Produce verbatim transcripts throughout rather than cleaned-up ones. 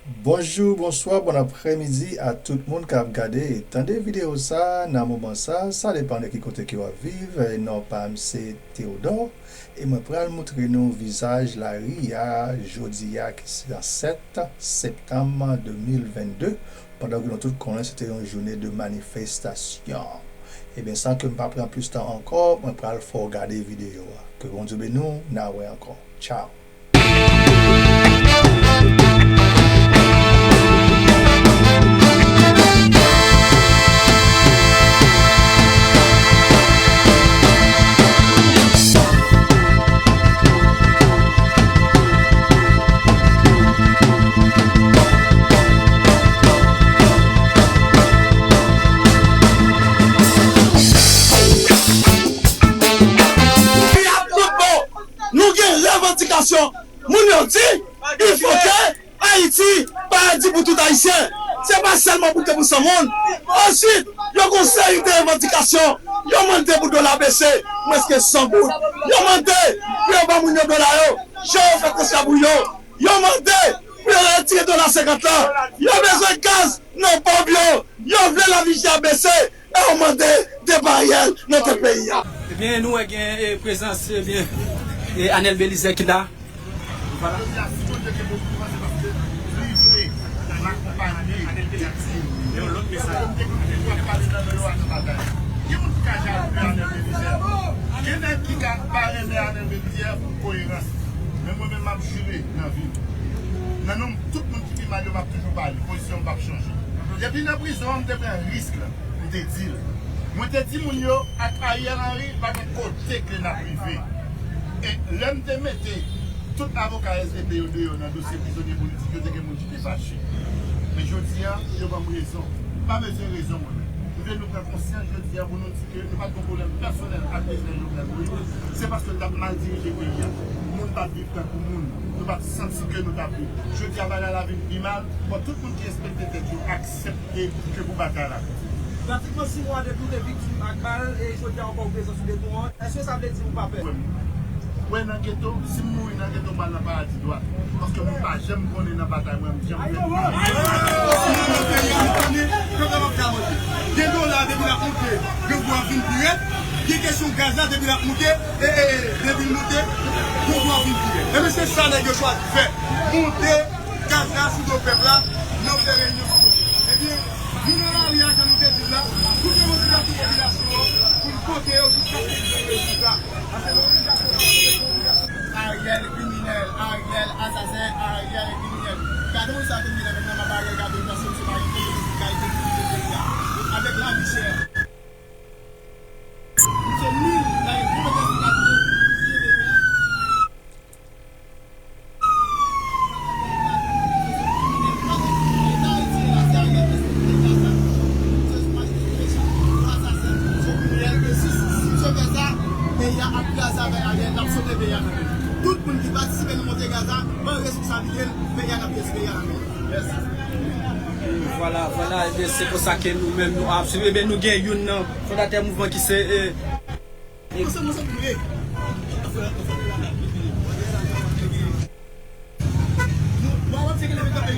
Bonjou, bonswa, bon aprèmidi a tout moun k ap gade e tande videyo sa a nan moman sa a. Sa depann de ki kote ke w ap viv. E non pa m se Theodore. E mwen pral moutre nou vizaj lari a jodi a ki se sèt septanm de mil vennde, pandan ke nou tout konnen se te yon jounen de manifestasyon. Ebyen, san ke m pa pran plis tan ankò, mwen pral fè w gade videyo a. Ke Bondye beni w, n a wè ankò. Tchao. Peyi a tout bon. Nou gen revandikasyon. Moun yo di, il faut que Ayiti, paradi pou tout Ayisyen. Se pa sèlman pou te pou san moun. Answit, yo gon seri de revandikasyon. Yo mande pou dola bese, prèske san goud. Yo mande pou yo ban moun yo dola yo, jan yo fè transfè pou yo. Yo mande pou yo retire dola senkant lan. Yo bezwen gaz nan ponp yo. Yo vle lavi chè a bese. E yo mande depa Ariel nan tèt peyi a. Ebyen, nou wè gen, eh, prezans, ebyen, eh, Anel Belizaire ki la. Vwala. Jodi a, si Bondye gen bon pou nou, se paske li vle n akonpaye Ayiti. Paske m te konn gen dwa pale nan do yo a nan batay. Gen moun ki ka jalou de Anel Belizaire. Gen nèg ki ka pa renmen Anel Belizaire pou koerans. Men mwen menm, m ap jire nan vi m. Nan non tout moun ki pi mal yo, m ap toujou pale. Pozisyon m p ap chanje. Depi nan prizon an, m te pran risk la. M te di l. Mwen te di moun yo, ak Ariel Henry, pa gen kote ke n ap rive. E lè m te mete tout avoka S V P yo deyò nan dosye prizonye politik yo, te gen moun ki te fache. Men jodi a, yo ban m rezon. M pa bezwen rezon mwen menm. M vle nou pran konsyans jodi a pou nou di ke nou pa t gon pwoblèm pèsonèl ak prezidan Jovenel Moïse. Se paske l t ap mal dirije peyi a. Moun pa t viv tankou moun. Nou pa t santi ke nou t ap viv. Jodi a, bagay la vin pi mal. Bon, tout moun ki respekte tèt yo aksepte ke pou batay la. Pratikman sis mwa depi w te viktim ak bal, e jodi a ankò ou prezan sou geto an. Èske sa vle di ou pa pè? Wè m, wè nan geto, si m mouri nan geto, m pral nan paradi dwat. Paske moun pa janm konnen nan batay mwen, m janm fè. Gen dola depi l ap moute, grangou ap vin pi rèd. Gen kesyon gaz la depi l ap moute, e, e, e, depi l moute, grangou ap vin pi rèd. Ebyen, se sa nèg yo chwazi fè. Moute gaz la sou do pèp la, nan fè reyinyon sou do pèp la. Ebyen, nou nan lari a, jan nou te di l la, pou ke mobilizasyon popilasyon an, pou n pote yo jiskaske n jwenn rezilta. Paske mobilizasyon sa se yon mobilizasyon. Ariel kriminèl, Ariel asasen, Ariel kriminèl. Gade moun sa vin vin avèk nan map Ariel, gade moun sa soti pa yon politik, gade moun sa vin vin avèk lavi chè. Misye nil, gade konpetans li pa pou dirijan peyi a. Tout moun ki patisipe nan monte gaz la, pran responsablite l, peyi a n ap kite sou peyi a nan men. Vwala, vwala, ebyen, se konsa ke nou menm nou ap swiv. Ebyen, nou gen youn nan fondatè mouvman ki se, eh, Nou, nou ap ap cheke leve kanpe.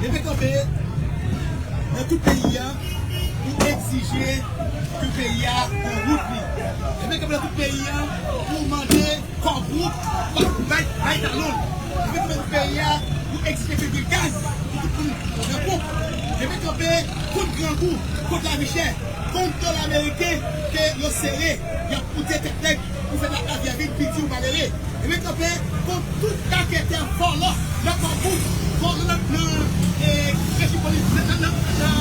Leve kanpe nan tout peyi a pou egzije ke peyi a pran wout li. Leve kanpe nan tout peyi a pou mande Core Group bay, bay, bay talon. Leve kanpe nan tout peyi a pou egzije ke gen gaz pou tout moun pran gwoup. Leve kanpe kont grangou, kont lavi chè. Kont dola ameriken ke yo sere, y ap koute tèt nèg pou fè lavi a vin pi di ou malere. Epi kanpe kont tout raketè vòlò nan Core Group, vòlò nan, nan, eh, reji poli-, nan, nan, nan, nan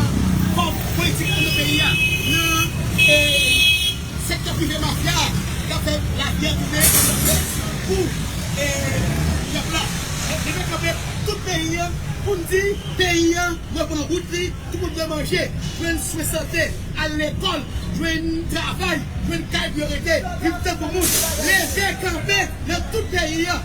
kò politik nan peyi a, nan, eh, sektè prive mafya a, k ap fè lavi a tounen pou, eh, pèp la. Epi kanpe tout peyi a pou n di peyi a dwe pran wout li, tout moun dwe manje, jwenn swen sante, al lekòl, jwenn travay, jwenn kay pou yo rete, viv tankou moun. Leve kanpe nan tout peyi a.